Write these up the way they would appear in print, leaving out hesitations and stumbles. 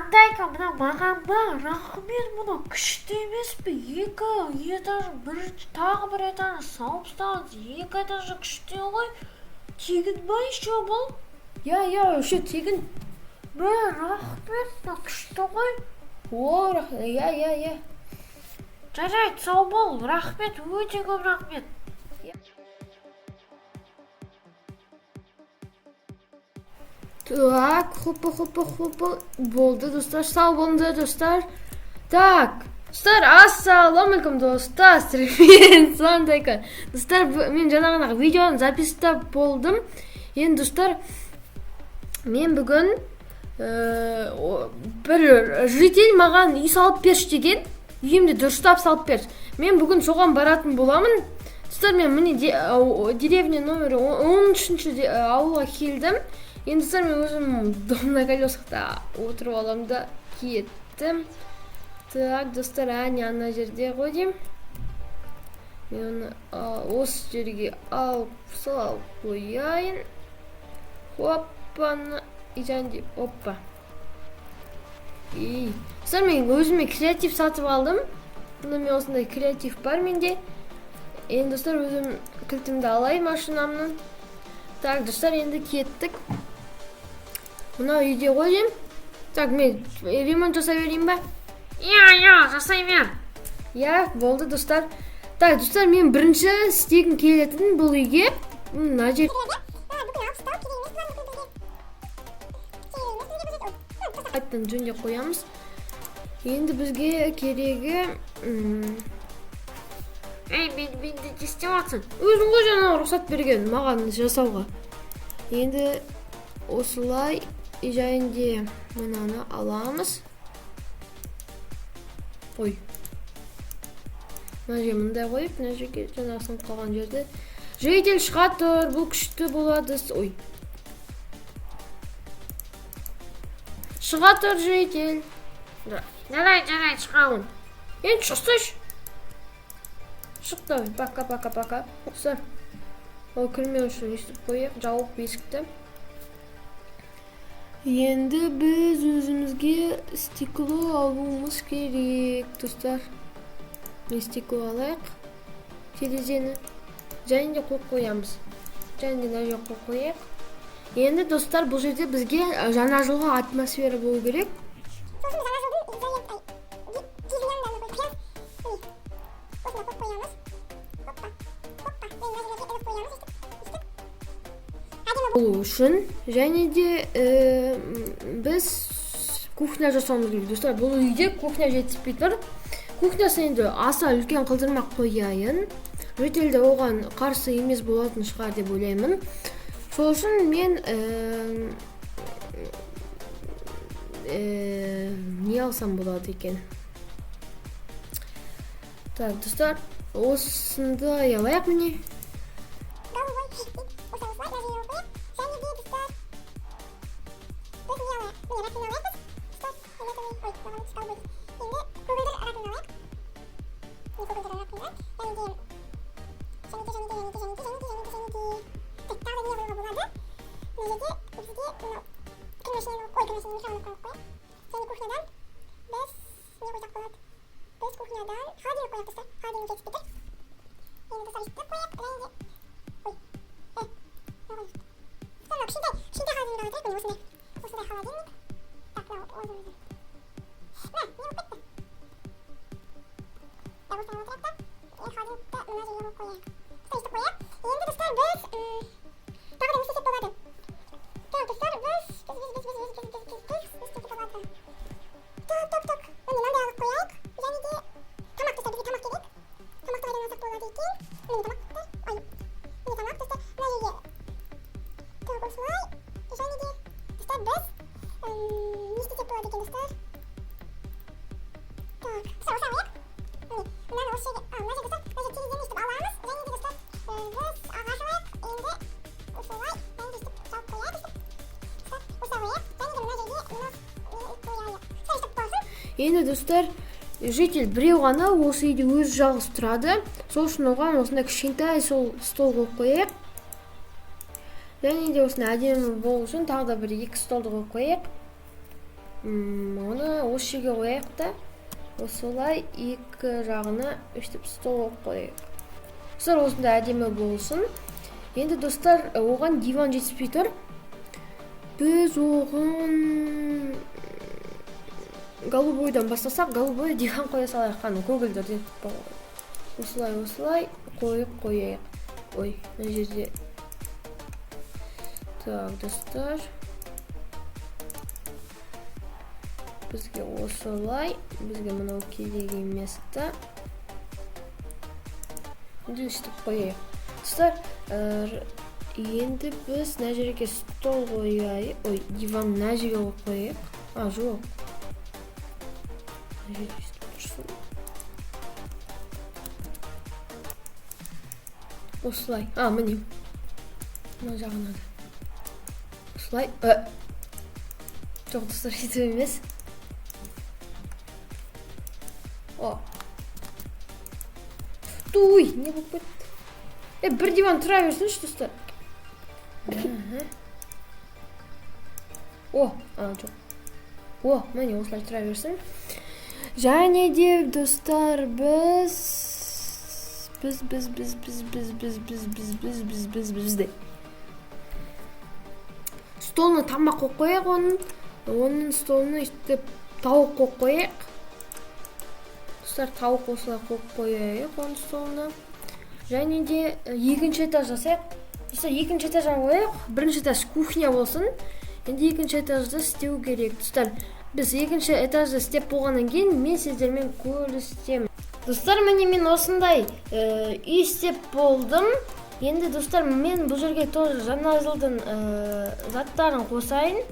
Сандайка, мына маған ба? Рахмет, мынау күшті емес пе? Екі этаж, бірінші тағы бір этаж салып тастаған, екі этажы күшті ғой. Тегін ба еще бұл? Иә, иә, еще тегін. Мә, рахмет, мына күшті ғой. О, иә, иә, иә. Жарайды, сау бол, рахмет, өте көп рахмет. Так, хопа, хопа, хопа. Болды, достар, сау болыңдар, достар. Так, достар, ассалаумағалейкум, достар. Мен Сандайка. Достар, мен жаңа ғана видеоны запистап болдым. Енді, достар, мен бүгін бір житель маған үй салып берші деген, үйімді дұрыстап салып берші. Мен бүгін соған баратын боламын. Достар, мен міне деревня номер 13-ші ауылға келдім. Енді, достар, мен өзім дом на колесахта отырып аламын да кеттім. Так, достар, әне ана жерде ғой деймін. Мен оны осы жерге алып салып қояйын. Хоппаны, и және де опа. И, достар, мен өзіме креатив сатып алдым. Мына мен осындай креатив бар менде. Енді, достар, өзім кілтімді алайын машинамның. Так, достар, енді кеттік. Мына үйде ғой деймін. Так, мен ремонт жасай берейін ба? Иә, иә, жасай бер. Иә, болды, достар. Так, достар, мен бірінші істегім келетін бұл үйге мына жер қайтадан жөндеп қоямыз. Енді бізге керегі Ей, мен не істеп жатсың? Өзің ғой жаңа рұқсат берген маған жасауға. Енді осылай және де мынаны аламыз. Ой. Мына жерге мындай қойып, мына жерге жаңағы сынып қалған жерді. Житель, шыға тұр, бұл күшті болады. Ой. Шыға тұр, житель. Жарайды, жарайды, шығамын. Енді шықсайшы. Шық давай, пока, пока, пока. Достар, ол кірмеу үшін өйстіп қояйық, жауып есікті. Енді біз өзімізге стекло алуымыз керек, достар. Мен стекло алайық. Терезені. Және де қойып қоямыз. Және де мына жерге қойып қояйық. Енді, достар, бұл жерде бізге жаңа жылғы атмосфера болу керек. Болу үшін және де біз кухня жасауымыз керек, достар. Бұл үйде кухня жетіспей тұр. Кухнясын енді аса үлкен қылдырмақ қояйын. Житель де оған қарсы емес болатын шығар деп ойлаймын. Сол үшін мен не алсам болады екен? Так, достар, осындай алайық міне. Енді, достар, житель біреу ғана осы үйде өзі жалғыз тұрады. Сол үшін оған осындай кішкентай сол стол қойып қояйық. Және де осындай әдемі болу үшін тағы да бір екі столды қойып қояйық. Оны осы жерге қояйық та, осылай екі жағына өстіп стол қойып қояйық. Достар, осындай әдемі болсын. Енді достар, оған диван жетіспей тұр. Біз оған голубойдан бастасақ, голубой диван қоя салайық, қане көгілдірден. Осылай, осылай қойып қояйық. Ой, мына жерде. Так, достар. Бізге осылай, бізге мынау керек емес та. Енді өстіп қояйық. Достар, енді біз мына жерге стол қояйық. Ой, диван мына жерге қойып қояйық. А, жоқ. Мына жерде өстіп тұрсын. Осылай. А, міне. Мына жағына да. Осылай. Жоқ, достар, өйтіп емес. О. Туй, не болып кетті? Бір диван тұра берсінші, достар. О, а, жоқ. О, міне осылай тұра берсін. Және де, достар, біз біз біз біз біз біз біз біз біз біз біз біз біз де столына тамақ қойып қояйық, оның столына өйтіп тауық қойып қояйық. Достар, тауық осылай қойып қояйық оның столына. Және де екінші этаж жасайық. Достар, екінші этажға қояйық. Бірінші этаж кухня болсын. Енді екінші этажды істеу керек. Достар, біз екінші этажды істеп болғаннан кейін мен сіздермен көрісемін. Достар, міне мен осындай үй істеп болдым. Енді достар, мен бұл жерге тоже жаңа жылдың заттарын қосайын.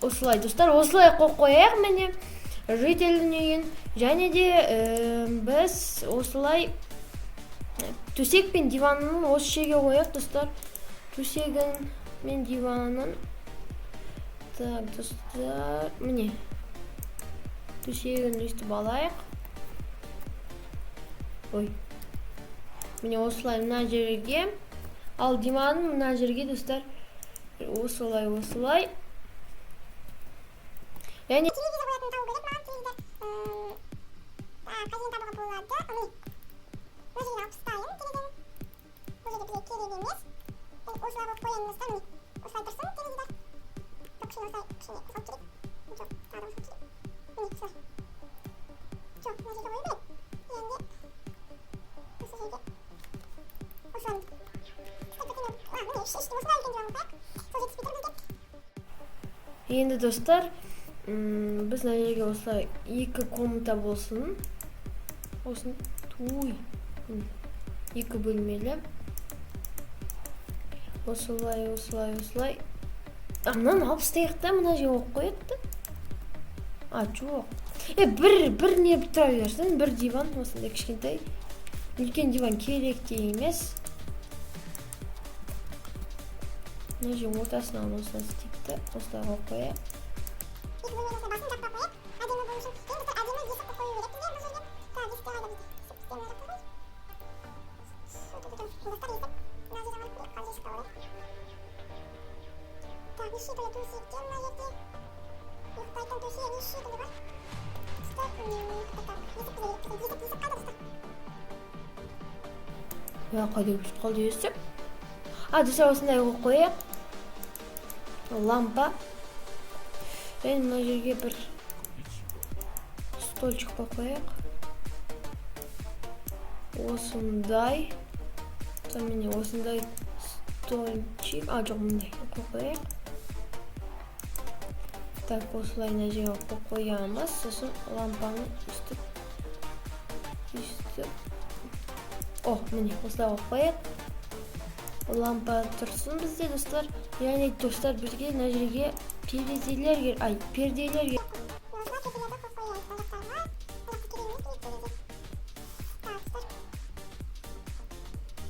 Осылай, достар, осылай қойып қояйық міне жительдің үйін. Және де біз осылай төсек пен диванын осы жерге қояйық, достар. Төсегін мен диванын. Так, достар, міне төсегін өстіп алайық. Ой, міне осылай мына жерге. Ал диванын мына жерге, достар, осылай, осылай. Және телевизор қоятын табу керек маған, телевизор. Қай жерден табуға болады? Міне. Мына жерге алып тастайын телевизорын. Бұл жерде бізге керек емес. Енді осылай қойып қояйын, достар, міне. Осылай тұрсын телевизор. Жоқ, кішкене осылай, кішкене қосылып керек. Жоқ, тағы да қосылып керек. Міне, осылай. Жоқ, мына жерге қою керек. Енді осы жерге. Осылай. Міне, осылай үлкен диван қояйық. Сол жетіспей тұр бізге. Енді, достар, біз мына жерге осылай екі комната болсын. Осын, туй. Екі бөлмелі. Осылай, осылай, осылай. А, мынаны алып тастайық та, мына жерге қойып қояйық та. А, жоқ. Бір не тұра берсін, бір диван, осындай кішкентай. Үлкен диван керек те емес. Мына жерге ортасынан осылай істейік та, осылай қойып қояйық. Екі бөлмені осылай басын жаппай қояйық. Әдемі болу үшін. Енді достар, әдемі есік қойып қою керек бізге бұл жерге. Так, есіктер қайда бізде? Есік бізде мына жақта ғой. Достар, есік мына жерде алып қояйық, қазір есік алайық. Так, неше түрлі төсектер мына жерде. Ұйықтайтын төсек неше түрлі бар. Достар, так, есік бізге керек бізге. Есік, есік қайда, достар? Я, қайда өшіп қалды есік? А, достар, осындай қойып қояйық. Лампа. Және мына жерге бір стольчик қойып қояйық. Осындай. Міне осындай стольчик. А, жоқ, мындай қойып қояйық. Так, осылай мына жерге қойып қоямыз. Сосын лампаны өстіп, өстіп. О, міне осылай қойып қояйық. Лампа тұрсын бізде, достар. Яғни, достар, бізге мына жерге терезелер керек. Ай, перделер керек. Осылай перделерді қойып қояйық. Мына жақтарға. Мына жаққа керек емес бізге терезе. Так, достар.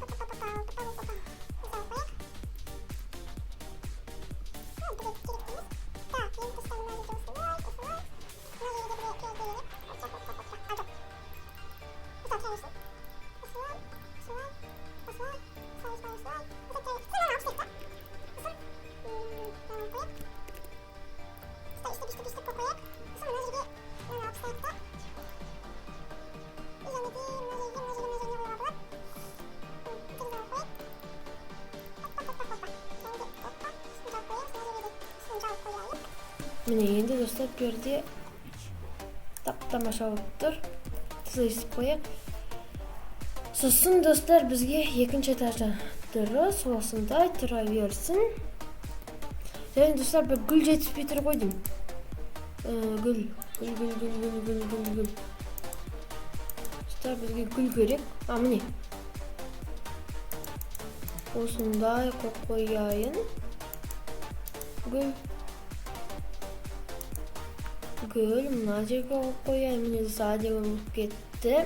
Па-па-па-па-па, па-па-па-па. Осылай қояйық. Ну, бізге керек емес. Так, енді достар, мына жерде осылай, осылай. Мына жерге бізге перде керек. Опа, опа, опа. Міне, енді, достар, перде тап тамаша болып тұр. Өйстіп қояйық. Сосын, достар, бізге екінші этажда дұрыс осындай тұра берсін. Және, достар, бір гүл жетіспей тұр ғой деймін. Гүл, гүл, гүл, гүл, гүл, гүл, гүл, гүл. Достар, бізге гүл керек. А, міне, осындай қойып қояйын. Гүл, гүл мына жерге қойып қояйын. Міне, достар, әдемі болып кетті.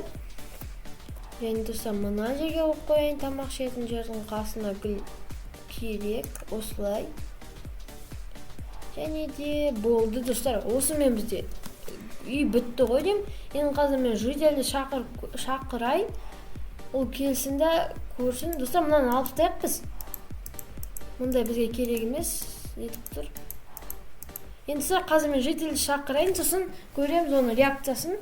Және, достар, мына жерге қойып қояйын. Тамақ ішетін жердің қасына гүл керек. Осылай. Және де болды, достар, осымен бізде үй бітті ғой деймін. Енді қазір мен жительді шақырайын, ол келсін да көрсін. Достар, мынаны алып тастайық, біз мұндай бізге керек емес нетіп тұр. Енді, достар, қазір мен жительді шақырайын, сосын көреміз оның реакциясын.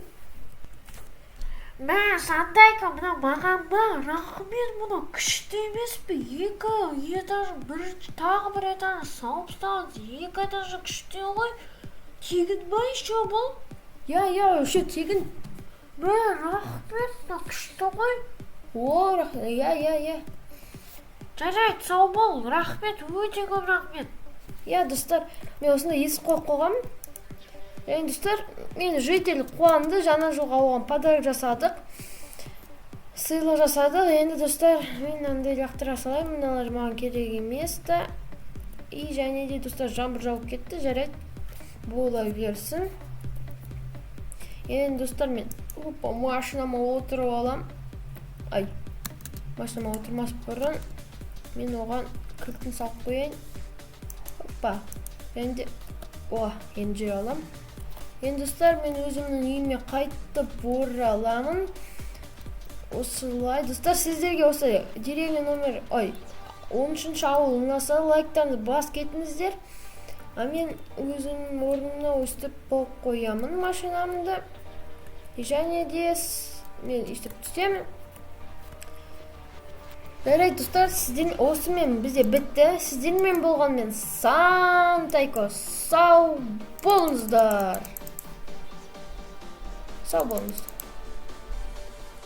Мә, Сантайка, мына маған ба? Рахмет, мынау күшті емес пе? Екі этаж, бірінші, тағы бір этаж салып тастаған, екі этажы күшті ғой. Тегін ба еще бұл? Иә, еще тегін. Мә, рахмет, мынау күшті ғой. О, иә. Жарайды, сау бол, рахмет, өте көп рахмет. Иә, достар, мен осындай есік қойып қойғанмын. Және, достар, мен житель қуанды, жаңа жылға оған подарок жасадық, сыйлық жасадық. Енді, достар, мен мынандай лақтыра салайын, мыналар маған керек емес та. И және де, достар, жаңбыр жауып кетті. Жарайды, бола берсін. Енді, достар, мен, опа, машинама отырып алам. Ай, машинама отырмас бұрын мен оған кілтін салып қояйын. Опа, және де, о, енді жүре аламын. Енді, достар, мен өзімнің үйіме қайтып ораламын. Осылай, достар, сіздерге осы деревня номер, ой, 13-ауыл ұнаса, лайктарыңызды басып кетіңіздер. А мен өзімнің орнымна өстіп қойып қоямын машинамды. Және де мен өйстіп түсемін. Жарайды, достар, сіздер, осымен бізде бітті. Сіздермен болғанмен Сантайко. Сау болыңыздар, сау болыңыздар.